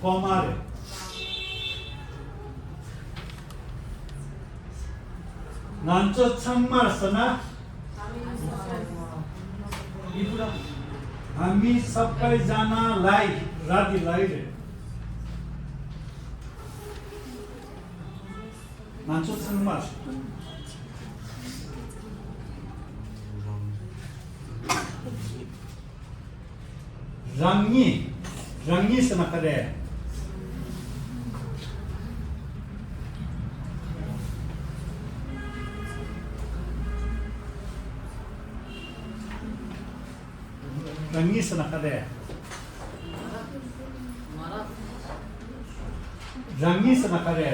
གོ་མ་རེད། ང་ཚོ་ཚང་མར་ཟེར་ན། ཨ་མི་ས་པའི་ཟ་ན་ལའི་ར་དེ་ལའི་རེད། ང་ཚོ་ཚང་མར། རང་ཉིད། རང་ཉིད་ཟེར་ན་ག་རེ། རང་ཉིད་ཟེར་ན་ག་རེ། རང་ཉིད་ཟེར་ན་ག་རེ།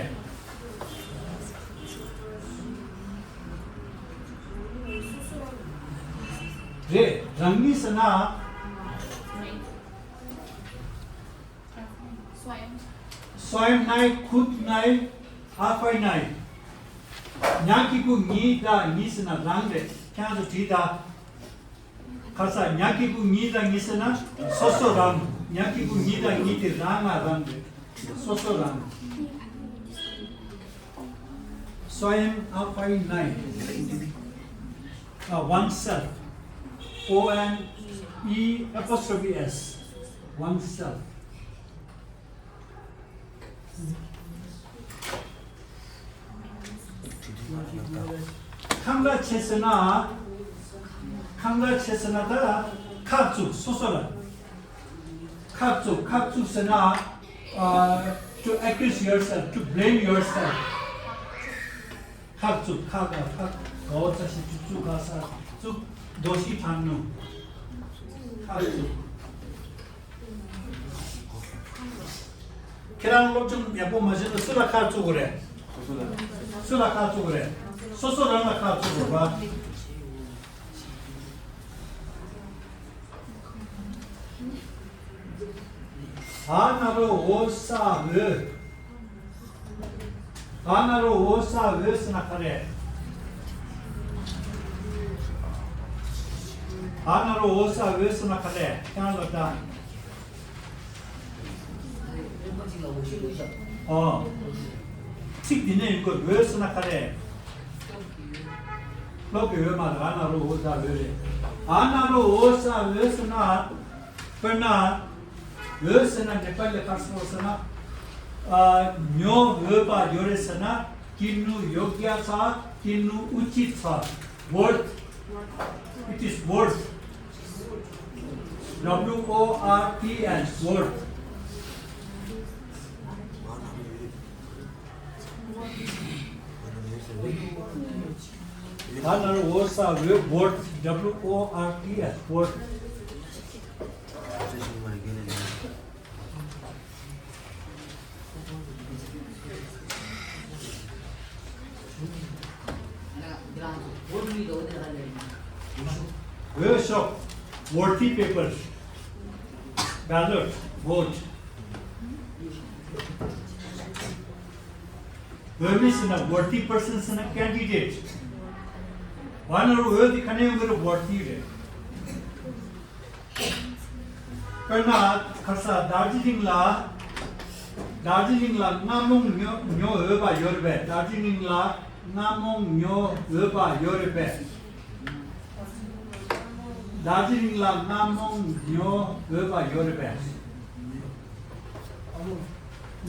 རེད། རང་ཉིད་ཟེར་ན། स्वयं। स्वयं नै, खुद नै, आफै नै। ཉག་གི་གུ་ཉི་ད་ཉི་ཟེར་ན་རང་རེད། ཁྱེད་ཚོ་བྲིས་ད། ཁ་ས་ཉག་གི་གུ་ཉི་ད་ཉི་ཟེར་ན་སོ་སོ་རང་། ཉག་གི་གུ་ཉི་ད་ཉི་དེ་རང་ང་རང་རེད། སོ་སོ་རང་། स्वयं आफै नै। Uh, oneself. O N E apostrophe S. Oneself. གང་འདྲ་བྱེད་ཟེར་ན། གང་འདྲ་བྱེད་ཟེར་ན་ད་ཁག་བཙུགས་སོ་སོ་ལ། ཁག་བཙུགས། ཁག་བཙུགས་ཟེར་ན། uh, to accuse yourself, to blame yourself. ཁག་བཙུགས། ཁག་ག་ཁག་གའོ་ཚ་ཞིག་བཙུགས། ཁག་ས་བཙུགས། རྡོ་ཞིག་ཐང་ནུ། ཁག་བཙུགས། ཁྱེད་རང་སློབ་སྦྱོང་ཡག་པོ་མ་བྱས་ན་སུ་ལ་ཁག་བཙུགས་དགོས་རེད། སུ་ལ་ཁག་བཙུགས་དགོས་རེད། སོ་སོ་རང་ལ་ཁག་བཙུགས་དགོས་པ། ཨ་ན་རོ་འོ་ས་འོད། ཨ་ན་རོ་འོ་ས་འོད་ཟེར་ན་ག་རེ། ཨ་ན་རོ་འོ་ས་འོད་ཟེར་ན་ག་རེ། ཁྱེད་རང་ལ་ད། ཨོ། ཚིག་འདི་ནས་ཡོང་གི་འོད་ཟེར་ན་ག་རེ། གློག་གི་འོད་མ་རེད། ཨ་ན་རོ་འོ་ས་འོད་རེད། ཨ་ན་རོ་འོ་ས་འོད་ཟེར་ན། དཔེར་ན། འོད་ཟེར་ན་ནེ་པ་ལི་ག་ཟེར་ཟེར་ན། ཨ། ཉོ་འོས་པ་ཡོད་རེད་ཟེར་ན། किन्नु योग्य छ, किन्नु उचित छ। Worth। It is worth। W O R T H, worth। ད་ནར་འོ་ས་འོད། Worth, W O R T H, worth། འོས་ཤོག worthy paper, ballot, vote. འོས་མི་ཟེར་ན་worthy person ཟེར་ན་candidate། ཝ་ན་རུ་འོས་དེ་ག་ནས་ཡོང་གི་རེད། worthy རེད། དཔེར་ན་ཁ་ས་དར་ཇི་ལིང་ལ། དར་ཇི་ལིང་ལ་རྔ་མོང་ཉོ་ཉོ་འོས་པ་ཡོད་རེད་པས། དར་ཇི་ལིང་ལ་རྔ་མོང་ཉོ་འོས་པ་ཡོད་རེད་པས། དར་ཇི་ལིང་ལ་རྔ་མོང་ཉོ་འོས་པ་ཡོད་རེད་པས།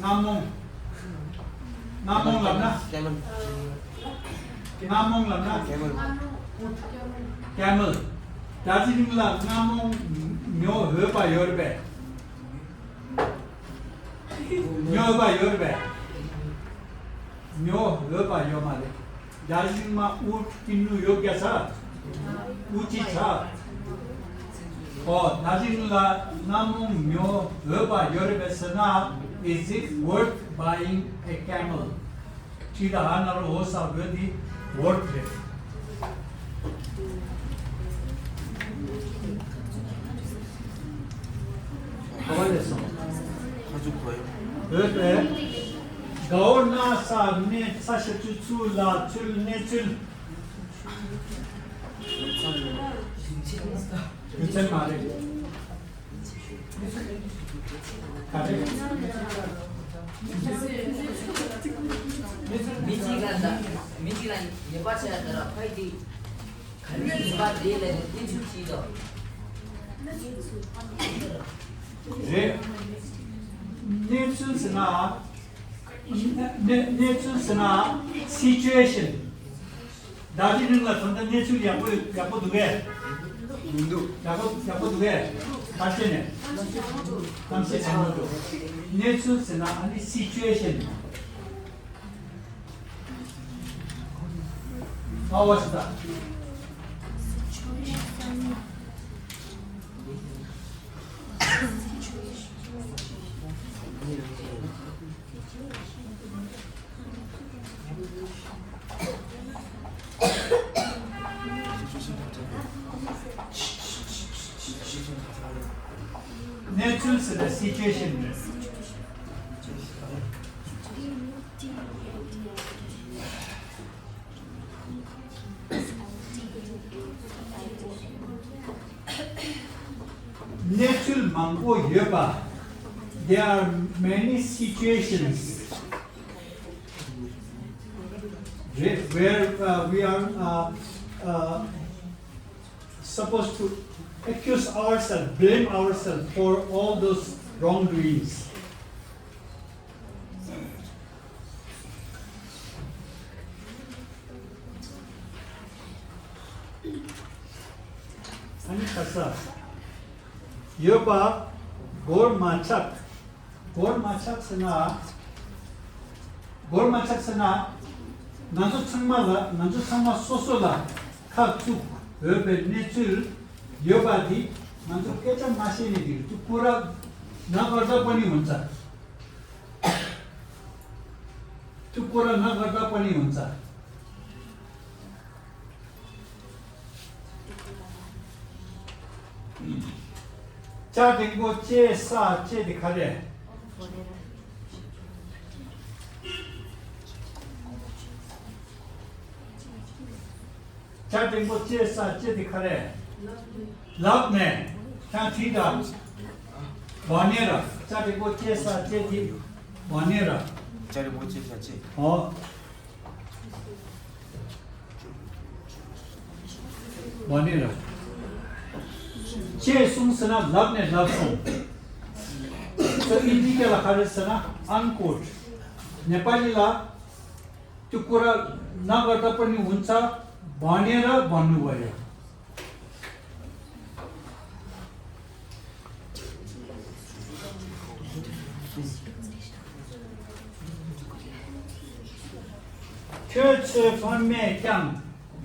རྔ་མོང་། རྔ་མོང་ལབ་ན། རྔ་མོང་ལབ་ན། Camel། དར་ཇི་ལིང་ལ་རྔ་མོང་ཉོ་འོས་པ་ཡོད་རེད་པས། ཉོ་འོས་པ་ཡོད་རེད་པས། ཉོ་འོས་པ་ཡོད་མ་རེད། རྒྱ་རིགས་མ་དབུ་ཏི་ནུ་ཡོད་རྒྱ་ས། དབུ་ཅི་ཆ། ཨོ་རྒྱ་རིགས་ལ་སྣ་མོ་ཉོ་འོས་པ་ཡོད་རེད་པས་ཟེར་ན། Is it worth buying a camel? ཁྲིད་ད་ཧ་ན་རོ་འོ་ས་འོས་འདི་worth རེད། ག་བ་ལས་སོང་། ཁ་ཚུགས་གོ་ཡོད། འོས་པས། དགའ་བོ་ན་ས་གནས་ཚ་ཞབས་ཚུལ་ཚུལ་ལ་ཚུལ་གནས་ཚུལ། རྒྱུ་མཚན་མ་རེད། ག་རེ། མི་གཅིག་ལ་ད་མི་གཅིག་ལ་ཉེས་པ་བྱས་ད་ར་ཕ་ཡི་དེ་ག་རེ་ཉེས་པ་རེད་ལས་གནས་ཚུལ་གཅིག་དང་། རེད། གནས་ཚུལ་ཟེར་ན། གནས་གནས་ཚུལ་ཟེར་ན་situation། ད་དེ་རིང་ལ་ད་ལྟ་གནས་ཚུལ་ཡག་པོ་ཡག་པོ་འདུག་གས། མི་འདུག་ཡག་པོ་ཡག་པོ་འདུག་གས། ད་བཤད་ནས། གཏམ་བཤད་བྱེད་མ་འགྲོ། གནས་ཚུལ་ཟེར་ན་ཨ་ནི་situation། ཨ་བ་ཞིག་ད། གནས་ཚུལ་ཟེར་ན་situation རེད། གནས་ཚུལ་མང་པོ་ཡོད་པ། There are many situations རེད། Where uh, we are uh, uh, supposed to accuse ourselves, blame ourselves for all those wrongdoings. ཨ་ནི་ཁ་ས་ཡོད་པ་མགོར་མ་ཆགས། མགོར་མ་ཆགས་ཟེར་ན། མགོར་མ་ཆགས་ཟེར་ན། ང་ཚོ་ཚང་མ་ལ་ང་ཚོ་ཚང་མ་སོ་སོ་ལ་ཁག་བཙུགས་འོས་པའི་གནས་ཚུལ་ཡོད་པ་འདི་ང་ཚོ་སྐད་ཆ་མ་བཤད་ནས་འདིར་ཏུ་ཀུ་ར་ན་གར་ད་པ་ནི་ཡོང་ཚ། ཏུ་ཀུ་ར་ན་གར་ད་པ་ནི་ཡོང་ཚ། ཅ་འགྲེང་བུ་ཅེ་ས་ཅེ་དེ་ག་རེ། ཅ་འགྲེང་བུ་ཅེ་ས་ཅེ་དེ་ག་རེ། ལབ་ནས་ཀྱང་དྲིས་དང་། བ་ནས་ར། ཅ་འགྲེང་བུ་ཅེ་ས་ཅེ་དེ་བ་ནས་ར། ཅ་འགྲེང་བུ་ཅེ་ས་ཅེ། ཨོ། བ་ནི་ར། ཅེས་གསུངས་ཟེར་ན་ལབ་ནས་ལབ་སོང་། ཚོ་ཨིན་ཇི་སྐད་ལ་ག་རེ་ཟེར་ན་unquote། ནེ་པ་ལི་ལ་ཏུ་ཀུ་ར་ན་ག་ད་པ་ནི་འུན་ཚ་བ་ནི་ར་བ་ནུ་བ་ཡ། ཁྱོད་ཚོའི་ཕ་མས་ཀྱང་།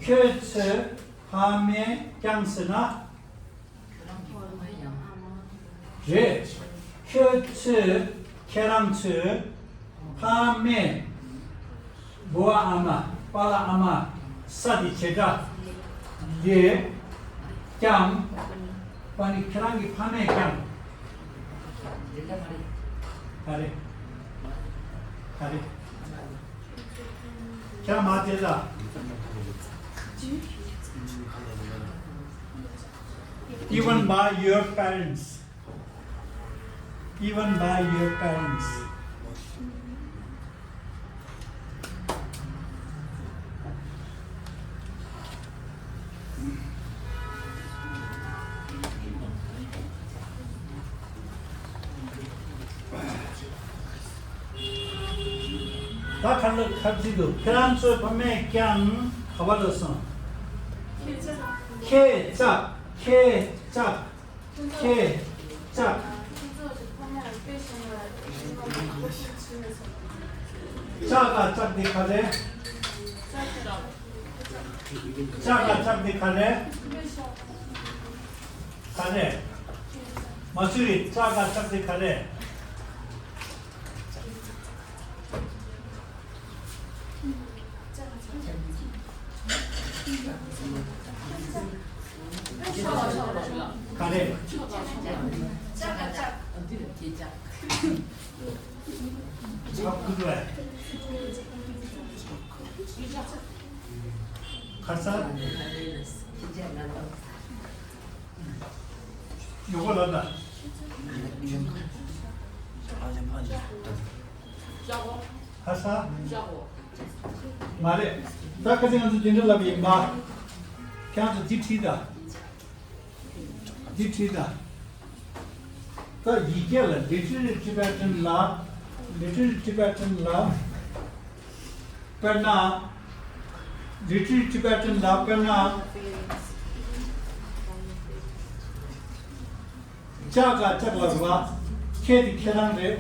ཁྱོད་ཚོའི་ཕ་མས་ཀྱང་ཟེར་ན། རེད། ཁྱོད་ཚོས་ཁྱེད་རང་ཚོའི་ཕ་མས་བུ་ཨ་མ་པ་ལ་ཨ་མ་ས་དེ་བྱེད་འདྲ་དེ་ཀྱང་པ་ནི་ཁྱེད་རང་གི་ཕ་མས་ཀྱང་། ག་རེ། ག་རེ། ཁྱེད་རང་མ་དེ་ལ། Even by your parents. Even by your parents. ད་ཁ་ལག་ཁ་ཅིག་ཏུ་ཁྱེད་རང་ཚོའི་ཕ་མས་ཀྱང་ག་བ་ལ་སོང་། ཁྱེད་ཅག་ཁྱེད་ཅག་ཁྱེད་ཅག་ཁྱེད་ཅག་ཁྱེད་ཅག་ཁྱེད་ཅག་ཁྱེད་ཅག་ཁྱེད་ཅག་ལྕགས་དང་ལྕགས་འདི་ག་རེ། ལྕགས་དང་ལྕགས་འདི་ག་རེ། ག་རེ། མ་སུ་རི་ལྕགས་དང་ལྕགས་འདི་ག་རེ། ག་རེ། ཁ་ཁུ་ཁུ་བས། ཁ་ས། ཡོ་གོ་ལ་ད། ཁ་ས། མ་རེད། ད་ཁ་སང་ང་ཚོ་དེ་འདྲ་ལབ་ཡིན་པ། ཁྱེད་ཚོ་འདི་བྲིས་ད། འདི་བྲིས་ད། ད་ཡིག་སྐད་ལ་Literary Tibetan ལ། Literary Tibetan ལ། དཔེར་ན། Literary Tibetan ལ་དཔེར་ན། ལྕགས་དང་ལྕགས་ལབ་རེད་བ། ཁྱེད་དེ་ཁྱེད་རང་རེད།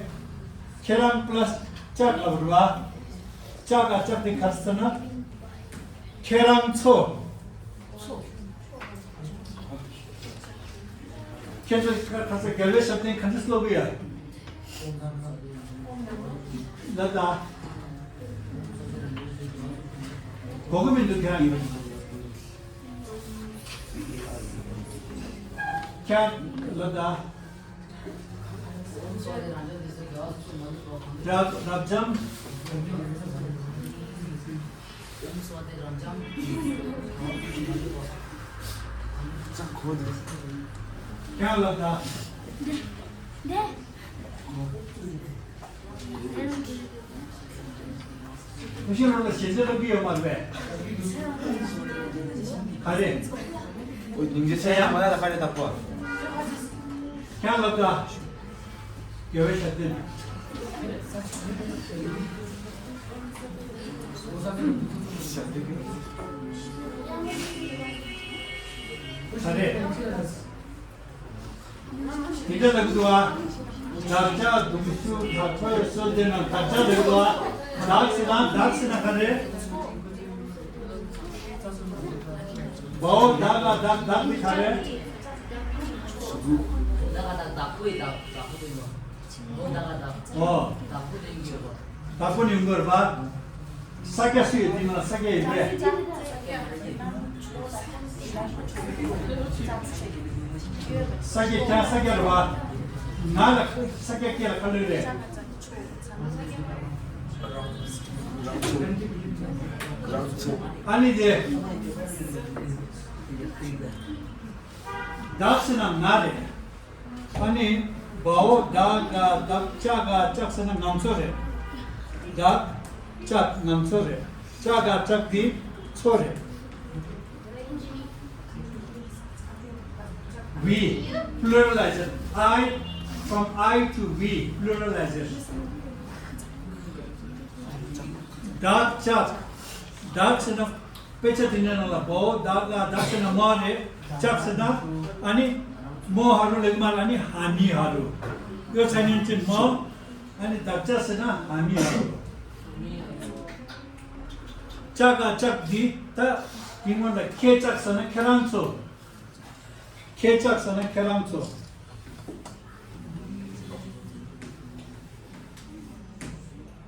ཁྱེད་རང་plus ལྕགས་ལབ་རེད་བ། ལྕགས་དང་ལྕགས་དེ་ག་རེ་ཟེར་ན། ཁྱེད་རང་ཚོ། ཁྱེད་ཚོ་ཁ་ཁ་ས་རྒྱལ་བའི་ཞབས་བརྟན་ག་འདྲ་སློབ་གི་ཡ། ལ་ད། གོ་གི་མི་འདུག་ཁྱེད་རང་ཡིན། ཁྱེད་ལ་ད། རབ་རབ་འབྱམས། ཁྱེད་ལ་ད། ཁུ་ཤི་རོ་ལ་ཞེ་ཚད་ལ་གི་ཡོད་མ་རེད་པས། ག་རེ། སྙིང་རྗེ་ཆེ་ཡ་མ་ན་ལ་ག་རེ་དག་པོ། ཁྱེད་ལ་ད། དགེ་བའི་ཞབས་བརྟན། ག་རེ། དེ་འདྲ་ལབ་འདུག་ཨ། བདག་ཅག་གདུང་ཤུགས་དྲག་པོས་གསོལ་འདེབས་ན་བདག་ཅག་ལབ་འདུག་ཨ། བདག་ཟེར་ན་བདག་ཟེར་ན་ག་རེ། བའོ་བདག་ལ་བདག་བདག་ནི་ག་རེ། བདག་ལ་བདག་བདག་པོའི་བདག་བདག་པོ་དེ་ཡིན་པ། འོ་བདག་ལ་བདག་ཨོ། བདག་པོ་དེ་ཡིན་དགོས་པ། བདག་པོ་ནི་ཡོང་གི་རེད་པ། ས་སྐྱ་སུ་ཡོད་དེ་ན་ས་སྐྱ་ཡིན་པས། ས་སྐྱ་ཁྱེད་ས་སྐྱ་རེད་པ། ང་ལ་ས་སྐྱ་སྐད་ལ་ཁ་ལོས་རེད། ཨ་ནི་དེ། བདག་ཟེར་ན་ང་རེད། ཨ་ནི། བའོ་བདག་ག་བདག་ཅག་ག་ཅག་ཟེར་ན་ང་ཚོ་རེད། བདག་ཅག་ང་ཚོ་རེད། ཅག་ག་ཅག་དེ་ཚོ་རེད། We, pluralization. I, from I to we, pluralization. བདག་ཅག་བདག་ཟེར་ན། དཔེ་ཆ་དེ་འདྲ་ནང་ལ་བའོ་བདག་ག་བདག་ཟེར་ན་མ་རེད། ཅག་ཟེར་ན་ཨ་ནི་མོ་ཧ་རུ་ལེགས་མ་ར་ཨ་ནི་ཧ་མི་ཧ་རུ། ཡོ་ཚ་ཉན་ཅིན་མོ། ཨ་ནི་བདག་ཅག་ཟེར་ན་ཧ་མི་ཧ་རུ། ཅག་ག་ཅག་འདི་ད་དེ་སྔོན་ལ་ཁྱེད་ཅག་ཟེར་ན་ཁྱེད་རང་ཚོ། ཁྱེད་ཅག་ཟེར་ན་ཁྱེད་རང་ཚོ།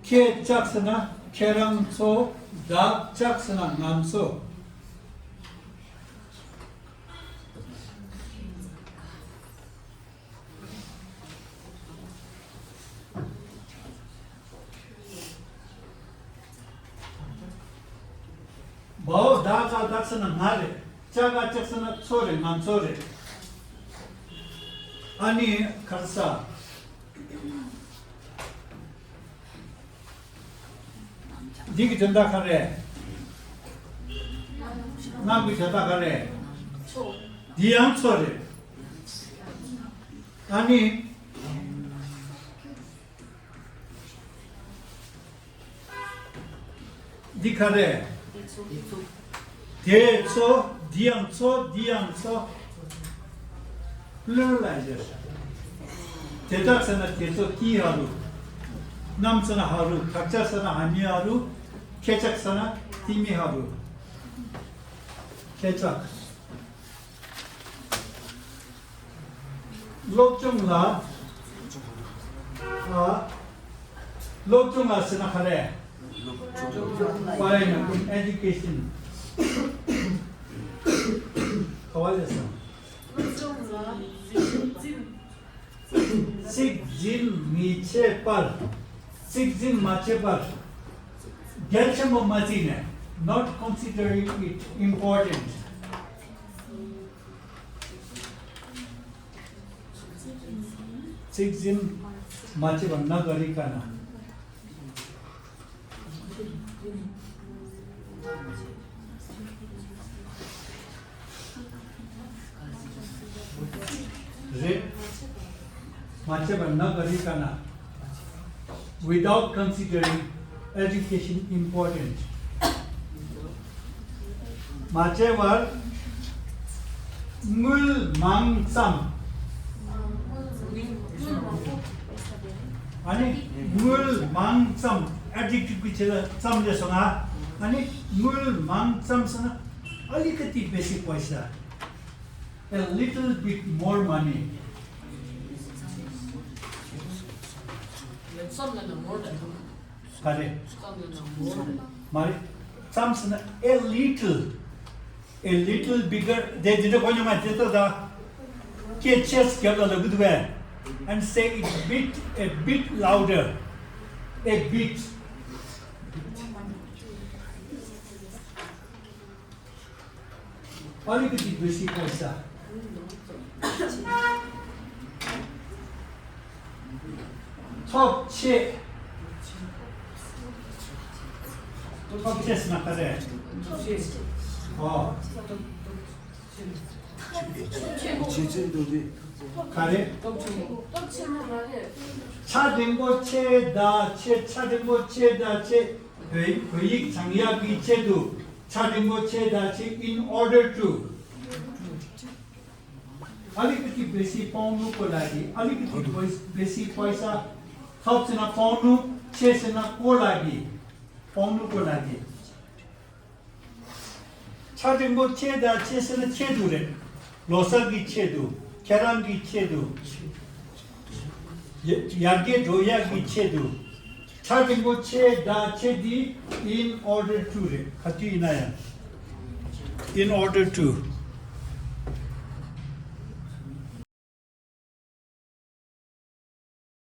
ཁྱེད་ཅག་ཟེར་ན་ཁྱེད་རང་ཚོ། བདག་ཅག་ཟེར་ན་ང་ཚོ། བའོ་བདག་ག་བདག་ཟེར་ན་ང་རེད། ཅག་ག་ཅག་ཟེར་ན་ཚོ་རེད། ང་ཚོ་རེད། ཨ་ནི་ག་རེ་ཟ། འདི་གི་དོན་དག་ག་རེ། རྣམ་གི་དོན་དག་ག་རེ། འདི་ཡང་ཚོ་རེད། ཨ་ནི། འདི་ག་རེ། དེ་ཚོ། འདི་ཡང་ཚོ། འདི་ཡང་ཚོ། པླུ་རལ་ལ་ཟེར། དེ་དག་ཟེར་ན་དེ་ཚོ་ཀྱི་ཡ་རུ། ནམ་ཟེར་ན་ཧ་རུ། ཁག་ཅག་ཟེར་ན་ཧ་མི་ཧ་རུ། ཁྱེད་ཅག་ཟེར་ན་ཏི་མི་ཧ་རུ། ཁྱེད་ཅག་སློབ་སྦྱོང་ལ། ཨ། སློབ་སྦྱོང་ལ་ཟེར་ན་ག་རེ། པ་རེ་ན་ཀུན་ཨེ་ཌུ་ཀེ་ཤན། ག་བ་ལས་སམ། སློབ་སྦྱོང་ལ་འཛིན། ཚིག་འཛིན་མི་བྱེད་པར། ཚིག་འཛིན་མ་བྱེད་པར། གལ་ཆེན་པོ་མ་བརྩིས་ནས། not considering it important. ཚིག་འཛིན་མ་བྱེད་པར་ན་ག་རི་ཀ་ན། རེད། མ་བྱས་པར་ན་ག་རི་ཀ་ན། without considering education important. མ་བྱས་པར་དངུལ་མང་ཙམ། ཨ་ནི་དངུལ་མང་ཙམ། ཨེ་ཌི་ཇེག་ཊིབ་ཀྱི་ཆེད་ལ་ཙམ་ལས་སོང་ང་། ཨ་ནི་དངུལ་མང་ཙམ་ཟེར་ན། ཨ་ལི་ཀ་ཏི་བེ་སི་པོ་ཡ་ས། A little bit more money. ཙམ་ལ་ན་མོར་ད། ག་རེ། ཙམ་ལ་ན་མོར། མ་རེད། ཙམ་ཟེར་ན། a little, a little bigger. དེ་འདི་འདྲ་གོ་མྱོང་མ། དེ་ལྟ་ད། སྐད་ཆེས་རྒྱབ་ལ་ལབ་གི་འདུག་པས། And say it bit, a bit louder. A bit. ཨ་ལི་ཀ་ཏི་བེ་སི་པོ་ཡ་ས། ཐོབ་ཆེ། ཐོབ་ཆེ་ཟེར་ན་ག་རེ། ཨོ། ཆེ་ཆེ་འདུག་གི། ག་རེ། ཆ་འགྲེང་བུ་ཆེ་ད་ཆེ། ཆ་འགྲེང་བུ་ཆེ་ད་ཆེ། བོད་བོད་ཡིག་སྦྱང་ཡག་གི་ཆེད་དུ། ཆ་འགྲེང་བུ་ཆེ་ད་ཆེ། In order to. ཨ་ལི་ཀ་ཏི་བེ་སི་པོ་ནུ་པོ་ལ་གི། ཨ་ལི་ཀ་ཏི་བེ་སི་པོ་ཡ་ས། ཐོབ་ཟེར་ན་པོ་ནུ། ཆེ་ཟེར་ན་པོ་ལ་གི། པོ་ནུ་པོ་ལ་གི། ཆ་འགྲེང་བུ་ཆེ་ད་ཆེ་ཟེར་ན་ཆེད་དུ་རེད། ལོ་གསར་གྱི་ཆེད་དུ། ཁྱེད་རང་གི་ཆེད་དུ། ཡ་ཡར་རྒྱས་འགྲོ་ཡག་གི་ཆེད་དུ། ཆ་འགྲེང་བུ་ཆེ་ད་ཆེ་འདི་in order to རེད། ག་དུས་ཡིན་ན་ཡང་། In order to.